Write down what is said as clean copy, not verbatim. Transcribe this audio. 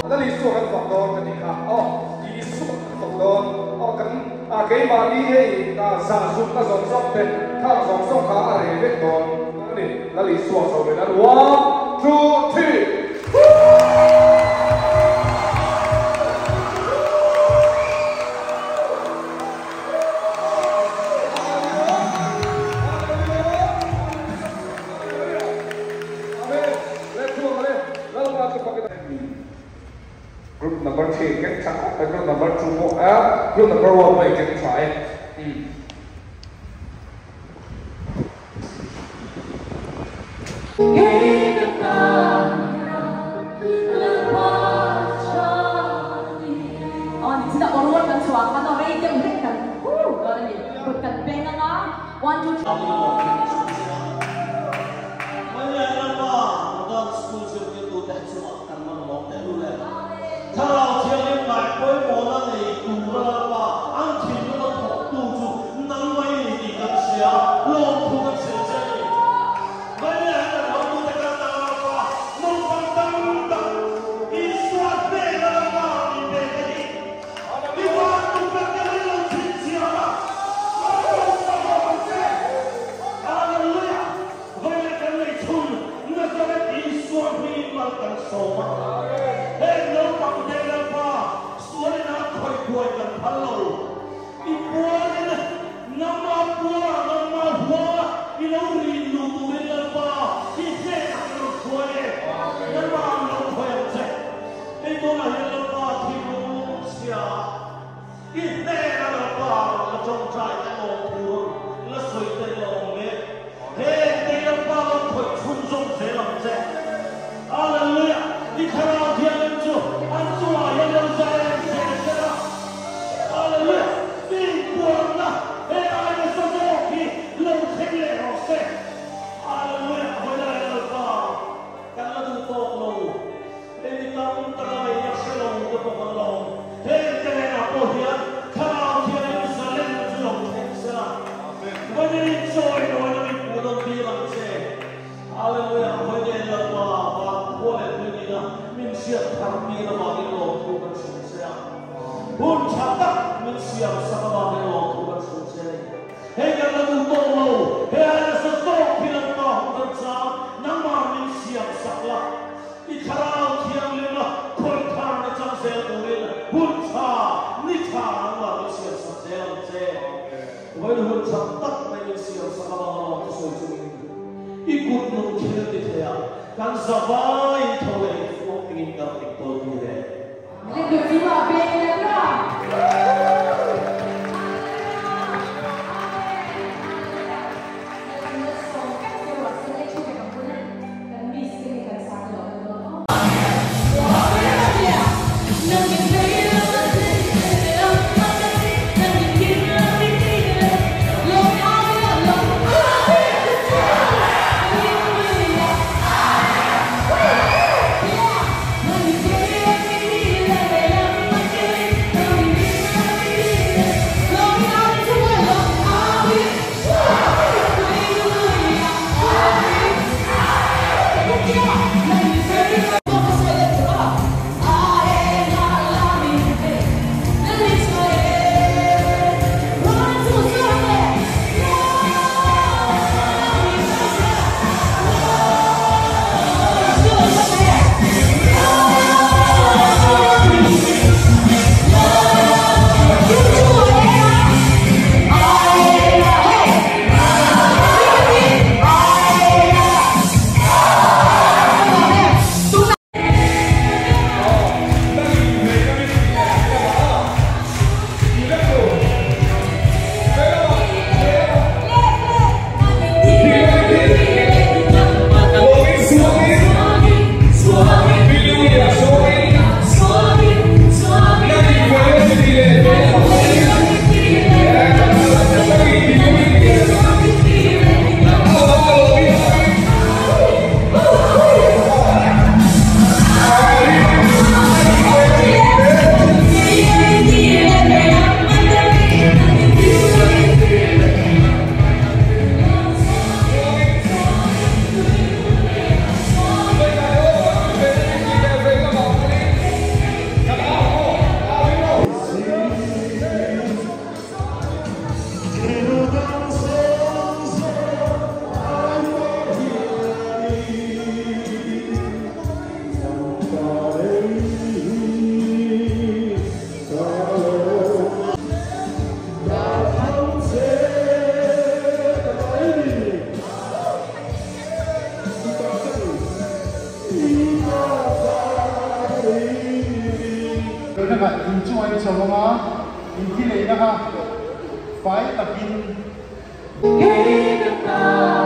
Lal Isua kan fak dawn ka tih kha aw, Isua kan fak dawn aw kan keimahni hei zahzumna zawng zawng te khang zawng zawng kha a reh vek dawn a ni Lal Isua sawi nan one two three. Group number 3 keng tha khawp mai, group number 2 pawh a, group number 1 pawh i keng tha e. Thlarau Thianghlim ngai pawimawhna nei tura Lalpa an thinlunga thawktu chu nangmah i ni tih kan hria, lawmthu kan hrilh che a ni. Mahni an kan hotute kan tan Lalpa naupang tam tak Isua hnena Lalpa min pek a ni. I van tukverh te hi lo chhinchhiah a, Lalpa ang che. Hallelujah! Vawiin kan nei chhun Nazareth Isua hmingin mal kan sawm a. Heng naupang te Lalpa sualin a khawih buai kan phal lo. I pualin nangma puala nangma huanga i lo rin luh turin Lalpa i hnenah kan rawn hruai e. Nangma an lo khawih ang che. Hei tunah hian Lalpa thinlung chhia I hnena Lalpa rawn la tawngtai te awm tur la sawi te la awm mek. Heng te Lalpa lo khawih chhunzawm zel ang che. Hallelujah! I Thlarau Thianghlim chu an chungah hian lo zalen zel zel a. Hallelujah! I inpuanna he ai nasa zawk hi lo thleng leh rawh se. Hallelujah! Vawiin ah Lalpa kan la duh tawk lo. Hei mi tam tak a ngaihna hre lo te pawh kan la awm. Heng te ngenah pawh hian Thlarau Thianghlim zalenna chu lo thleng se la. Vawiin in chawi nawi na min hmuh nawn tir ang che. Hallelujah! Vawiin Lalpa van khua leh tui nihna min hriat thar tir avangin lawmthu kan hrilh che a. Hun tha tak min siam sak avangin lawmthu kan hrilh che a ni. Hei kan la duh tawh lo, he ai nasa zawk hi Lalpa hun kan chang, nangmah min siam sak la. I Thlarau Thianghlim a khawih thar na chang zel turin hun tha, ni tha nangmah min siam sak zel ang che. Vawiin hun tha tak mai min siam sak avang alawm te sawi chungin i kut nung thil ti thei a, kan zavaiin tho leh in fuak dingin kan dik tawl ti le. Tuna kha in chungah in chho anga, in thi leina kha fai takin. Kei ka ta.